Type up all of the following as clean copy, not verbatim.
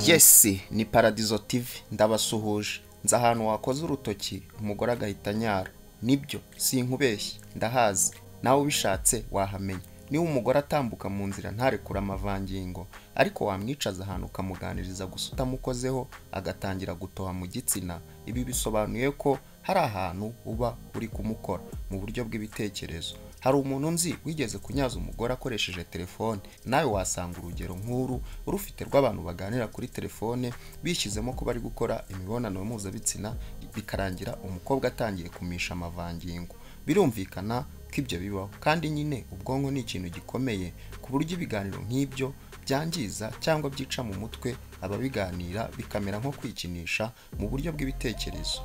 Yes, ni Paradizo TV, ndabasuhuje. Nzi ahantu wakoze urutoki umugore agahita anyara. Nibyo, sinkubeshye, ndahazi. Nawe ubishatse wahamenya. Niba umugore atambuka mu nzira ntarekure amavangingo, ariko wamwicaza ahantu ukamuganiriza gusa utamukozeho agatangira gutoha mu gitsina, ibi bisobanuye ko hari ahantu uba uri kumukora mu buryo bw'ibitekerezo. Hari umuntu nzi wigeze kunyaza umugore akoresheje telefone. Nawe wasanga urugero nk'uru urufite rw'abantu baganira kuri telefone bishyizemo ko bari gukora imibonano mpuzabitsina, bikarangira umukobwa atangiye kumisha amavangingo. Birumvikana ko ibyo bibaho, kandi nyine ubwonko ni ikintu gikomeye ku buryo ibiganiro nk'ibyo byangiza cyangwa byica mu mutwe ababiganira, bikamera nko kwikinisha mu buryo bw'ibitekerezo.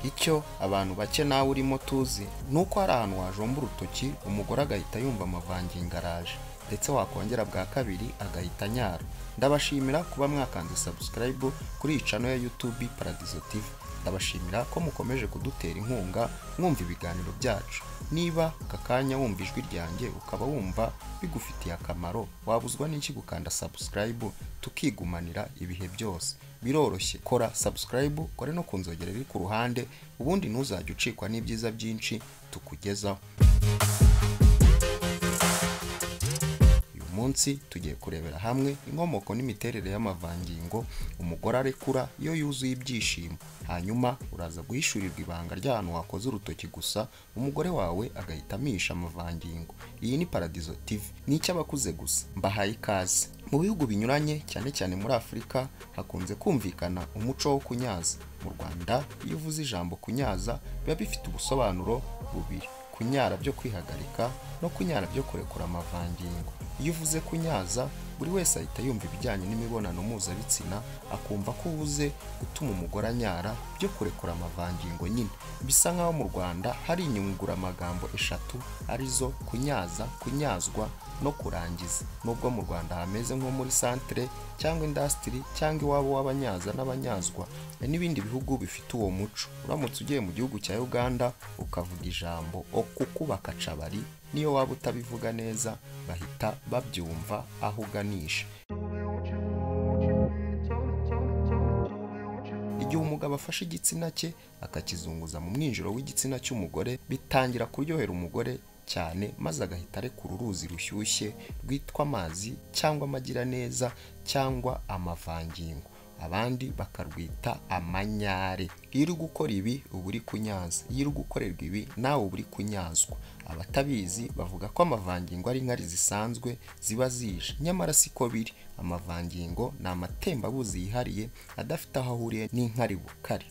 Icyo abantu bake nawe urimo tuzi ni uko hari ahantu wajomba urutoki umugore agahita yumva amavangingo araje, ndetse wakongera bwa kabiri agahita anyara. Ndabashimira kuba mwakanze subscribe kuri iyi channel ya YouTube Paradizo TV. Ndabashimira ko mukomeje kudutera inkunga mwumva ibiganiro byacu. Niba aka kanya wumva ijwi ryanjye ukaba wumva bigufitiye akamaro, wabuzwa n'iki gukanda subscribe tukigumanira ibihe byose? Biroroshye, kora subscribe, kore no ku nzogera iri ku ruhande, ubundi ntuzajye ucikwa n'ibyiza byinshi tukugezaho. Uyu munsi tugiye kurebera hamwe inkomoko n'imiterere y'amavangingo umugore arekura iyo yuzuye ibyishimo. Hanyuma uraza guhishurirwa ibanga ry'ahantu wakoze urutoki gusa umugore wawe agahita amisha amavangingo. Iyi ni Paradizo TV, ni icy'abakuze gusa. Mbahaye ikaze. Mu bihugu binyuranye cyane cyane muri Afurika hakunze kumvikana umuco wo kunyaza. Mu Rwanda iyo uvuze ijambo kunyaza biba bifite ubusobanuro bubiri: kunyara byo kwihagarika no kunyara byo kurekura amavangingo. Iyo uvuze kunyaza buri wese ahita yumva ibijyanye n'imibonano mpuzabitsina, akumva ko uvuze gutuma umugore anyara byo kurekura amavangingo nyine. Bisa nkaho mu Rwanda hari inyunguramagambo eshatu arizo kunyaza, kunyazwa no kurangiza. Nubwo mu Rwanda hameze nko muri santere cyangwa industry cyangwa iwabo w'abanyaza n'abanyazwa, n'ibindi bihugu bifite uwo muco. Uramutse ugiye mu gihugu cya Uganda ukavuga ijambo okukubaka cabari, niyo waba utabivuga neza bahita babyumva aho uganisha. Igihe umugabo afashe igitsina cye akakizunguza mu mwinjiro w'igitsina cy'umugore, bitangira kuryohera umugore cyane, maze agahita arekura uruzi rushyushye rwitwa amazi cyangwa amagiraneza cyangwa amavangingo, abandi bakarwita amanyare. Iyo uri gukora ibi uba uri kunyaza, iyo uri gukorerwa ibi nawe uba uri kunyazwa. Abatabizi bavuga ko amavangingo ari inkari zisanzwe ziba zije, nyamara siko biri. Amavangingo ni amatembabuzi yihariye adafite aho ahuriye n'inkari bukari.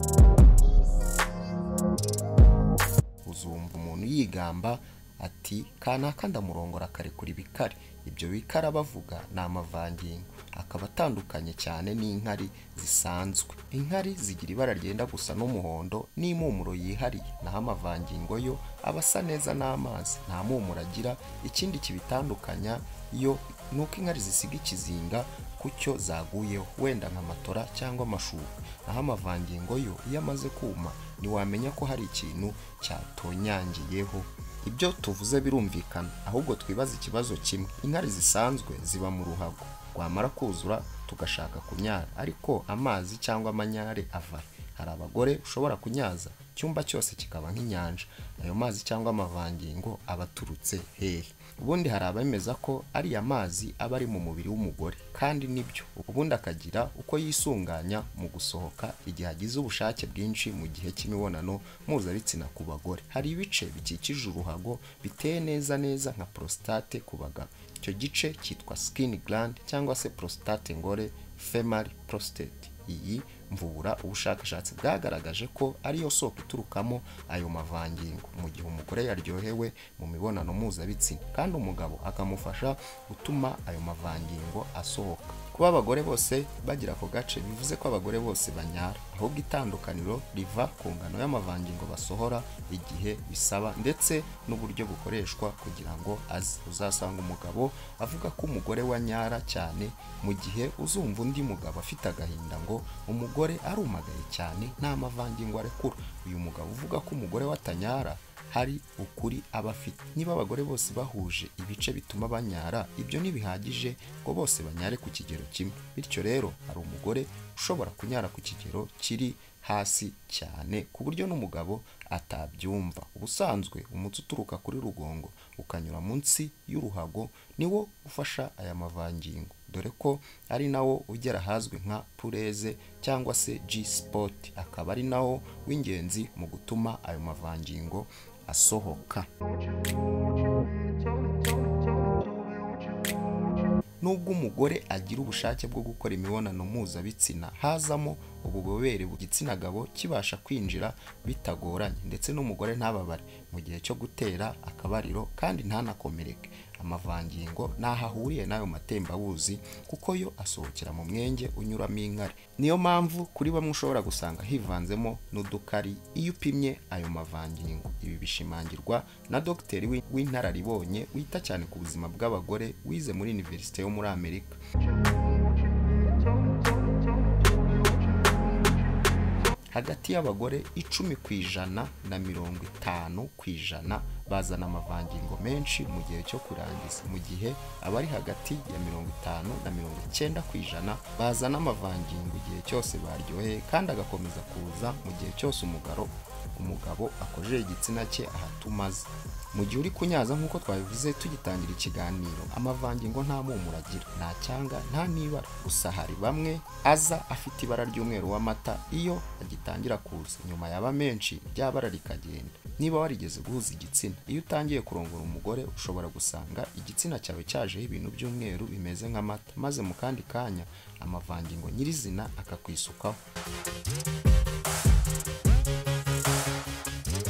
Uzumva umuntu yigamba ati kanaka ndamurongora akarekura ibikari. Ibyo bikara bavuga ni amavangingo, akaba atandukanye cyane n'inkari zisanzwe. Inkari zigira ibara ryenda gusa n'umuhondo n'impumuro yihariye, naho amavangingo yo aba asa neza n'amazi, nta mpumuro agira. Ikindi kibitandukanya yo ni uko inkari zisiga ikizinga ku cyo zaguyeho, wenda nka matora cyangwa amashuka, naho amavangingo yo iyo amaze kuma ntiwamenya ko hari ikintu cyatonyangiyeho. Ibyo tuvuze birumvikana, ahubwo twibaza ikibazo kimwe: inkari zisanzwe ziba mu ruhago, rwamara kuzura tugashaka kunyara, ariko amazi cyangwa amanyare ava? Hari abagore ushobora kunyaza icyumba cyose kikaba nk'inyanja. Ayo mazi cyangwa amavangingo aba aturutse hehe? Ubundi hari abemeza ko ariya mazi aba ari mu mubiri w'umugore, kandi nibyo. Ubundi akagira uko yisunganya mu gusohoka igihe agize ubushake bwinshi mu gihe cy'imibonano mpuzabitsina ku bagore. Hari ibice bikikije uruhago biteye neza neza nka prostate ku bagabo. Icyo gice cyitwa skin gland cyangwa se prostate ngore, female prostate. Iyi mvubura ubushakashatsi bwagaragaje ko ariyo soko iturukamo ayo mavangingo mu gihe umugore yaryohewe mu mibonano mpuzabitsina, kandi umugabo akamufasha gutuma ayo mavangingo asohoka. Kuba abagore bose bagira ako gace bivuze ko abagore bose banyara, ahubwo itandukaniro riva ku ngano y'amavangingo basohora igihe bisaba ndetse n'uburyo bukoreshwa kugira ngo aze. Uzasanga umugabo avuga ko umugore we anyara cyane, mu gihe uzumva undi mugabo afite agahinda ngo umugore arumagaye cyane nta mavangingo arekura. Uyu mugabo uvuga ko umugore we atanyara hari ukuri aba afite. Niba abagore bose bahuje ibice bituma banyara, ibyo ntibihagije ngo bose banyare ku kigero kimwe. Bityo rero hari umugore ushobora kunyara ku kigero kiri hasi cyane ku buryo n'umugabo atabyumva. Ubusanzwe umutsi uturuka kuri rugongo ukanyura munsi y'uruhago niwo ufasha aya mavangingo, dore ko ari nawo ugera ahazwi nka pureze cyangwa se G-spot, akaba ari nawo w'ingenzi mu gutuma ayo mavangingo asohoka. Nubwo umugore agira ubushake bwo gukora imibonano mpuzabitsina, hazamo ububobere bw'igitsina gabo kibasha kwinjira bitagoranye, ndetse n'umugore ntababare mu gihe cyo gutera akabariro kandi ntanakomereke. Amavangingo ntaho ahuriye n'ayo matembabuzi kuko yo asohokera mu mwenge unyuramo inkari. Niyo mpamvu kuri bamwe ushobora gusanga hivanzemo n'udukari iyo upimye ayo mavangingo. Ibi bishimangirwa na dogiteri w'inararibonye wita cyane ku buzima bw'abagore wize muri Universite yo muri Amerika. Hagati y'abagore 10% na 50% bazana amavangingo menshi mu gihe cyo kurangiza, mu gihe abari hagati ya 50 na 90% bazana amavangingo igihe cyose baryoheye, kandi agakomeza kuza mu gihe cyose umugabo akojeje igitsina cye ahatumaze. Mu gihe uri kunyaza nk'uko twabivuze tugitangira ikiganiro, amavangingo nta mpumuro agira, nta cyanga, nta n'ibara. Gusa hari bamwe aza afite ibara ry'umweru w'amata iyo agitangira kuza, nyuma yaba menshi rya bara rikagenda. Niba warigeze guhuza igitsina, iyo utangiye kurongora umugore ushobora gusanga igitsina cyawe cyajeho ibintu by'umweru bimeze nk'amata, maze mu kandi kanya amavangingo nyirizina akakwisukaho.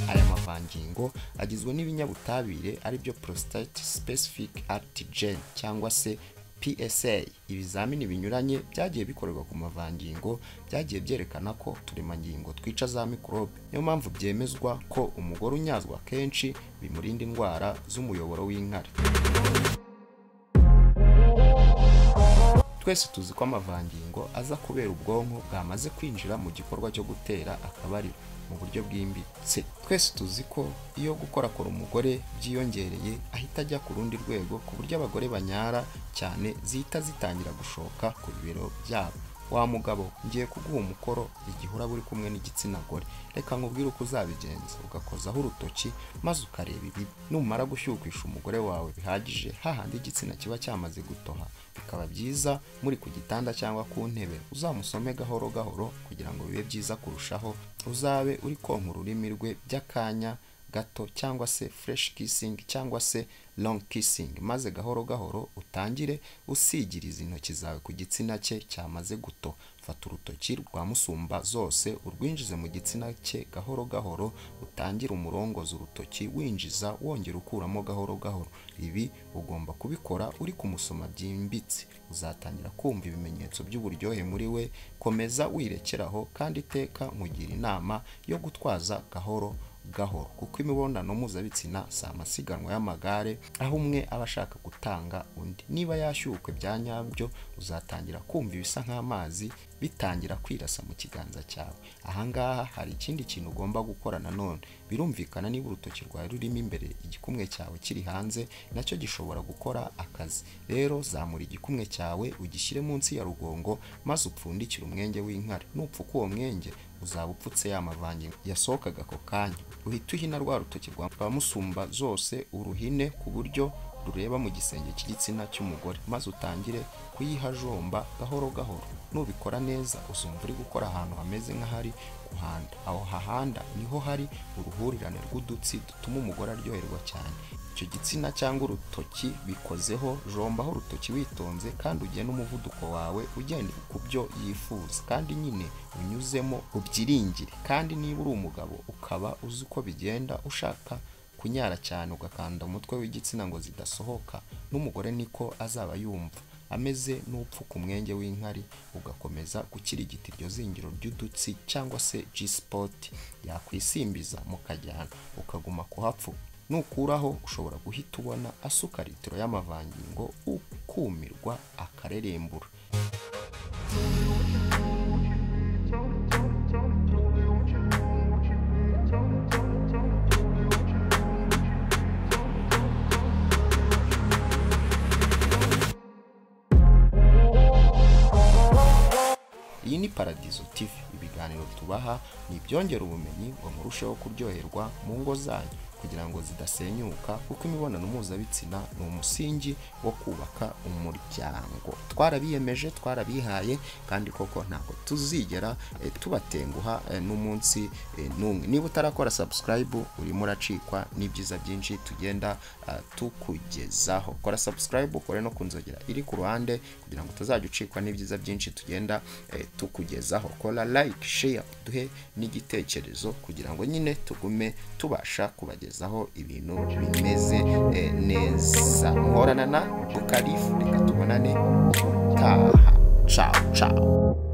Aya mavangingo agizwe n'ibinyabutabire aribyo prostate specific antigen cyangwa se PSA. Ibizamini binyuranye byagiye bikorerwa ku mavangingo byagiye byerekana ko uturemangingo twica za mikorobe. Niyo mpamvu byemezwa ko umugore unyazwa kenshi bimurinda indwara z'umuyoboro w'inkari. Twese tuzi ko amavangingo aza kubera ubwonko bwamaze kwinjira mu gikorwa cyo gutera akabariro mu buryo bwimbitse. Twese tuzi ko iyo gukorakora umugore byiyongereye ahita ajya ku rundi rwego, ku buryo abagore banyara cyane zihita zitangira gushoka ku bibero byabo. Wa mugabo, ngiye kuguha umukoro igihe uraba uri kumwe n'igitsina gore. Reka nkubwire uko uzabigenza. Ugakozaho urutoki maze ukareba ibibi. Numara gushyukisha umugore wawe bihagije, hahandi igitsina kiba cyamaze gutoha, bikaba byiza muri ku gitanda cyangwa ku ntebe, uzamusome gahoro gahoro kugira ngo bibe byiza kurushaho. Uzabe uri konka ururimi rwe by'akanya gato cyangwa se fresh kissing cyangwa se long kissing, maze gahoro gahoro utangire usigiriza intoki zawe ku gitsina cye cyamaze guto. Fata urutoki rwa musumba zose urwinjize mu gitsina cye gahoro gahoro, utangire umurongoza urutoki winjiza wongera ukuramo gahoro gahoro. Ibi ugomba kubikora uri kumusoma byimbitse. Uzatangira kumva ibimenyetso by'uburyohe muri we. Komeza wirekeraho, kandi iteka nkugira inama yo gutwaza gahoro gahoro, kuko imibonano mpuzabitsina si amasiganwa y'amagare aho umwe aba ashaka gutanga undi. Niba yashyukwe bya nyabyo, uzatangira kumva ibisa nk'amazi bitangira kwirasa mu kiganza cyawe. Ahangaha hari ikindi kintu ugomba gukora nanone. Birumvikana niba urutoki rwawe rurimo imbere igikumwe cyawe kiri hanze, nacyo gishobora gukora akazi. Rero zamura igikumwe cyawe ugishyire munsi ya rugongo, maze upfundikire umwenge w'inkari. Nupfuka uwo mwenge uzaba upfutse ya mavangingo yasohokaga ako kanya. Uhita uhina rwa rutoki rwa musumba zose, uruhine ku buryo rureba mu gisenge cy'igitsina cy'umugore, maze utangire kuyihajomba gahoro gahoro. Nubikora neza uzumva uri gukora ahantu hameze nk'ahari guhanda. Aho hahanda niho hari uruhurirane rw'udutsi dutuma umugore aryoherwa cyane. Icyo gitsina cyangwa urutoki bikozeho, jombaho urutoki witonze kandi ugende umuvuduko wawe ugenda ku byo yifuza, kandi nyine unyuzemo ubyiringire. Kandi niba uri umugabo ukaba uzi uko bigenda, ushaka kunyara cyane ugakanda umutwe w'igitsina ngo zidasohoka, n'umugore niko azaba yumva ameze n'upfuka umwenge w'inkari, ugakomeza gukirigita iryo zingiro ry'udutsi cyangwa se G-spot yakwisimbiza mukajyana, ukaguma kuhapfuka. Nukuraho ushobora guhita ubona asuka litiro y'amavangingo, ukumirwa akarerembura. Iyi ni Paradizo TV, ibiganiro tubaha ni ibyongera ubumenyi ngo murusheho kuryoherwa mu ngo zanyu kugira ngo zidasenyuka, kuko imibonano mpuzabitsina ni umusingi wo kubaka umuryango. Twarabiyemeje, twarabihaye, kandi koko ntabwo tuzigera tubatenguha n'umunsi n'umwe. Niba utarakora subscribe urimo uracikwa n'ibyiza byinshi tugenda tukugezaho. Kora subscribe, ukore no kunzogera iri ku ruhande kugira ngo utazajya ucikwa n'ibyiza byinshi tugenda tukugezaho. Kora like, share, duhe n'igitekerezo kugira ngo nyine tugume tubasha kubagezaho ibintu bimeze neza. Muhorana na Bukarifu, reka tubonane ubutaha. Ciao ciao.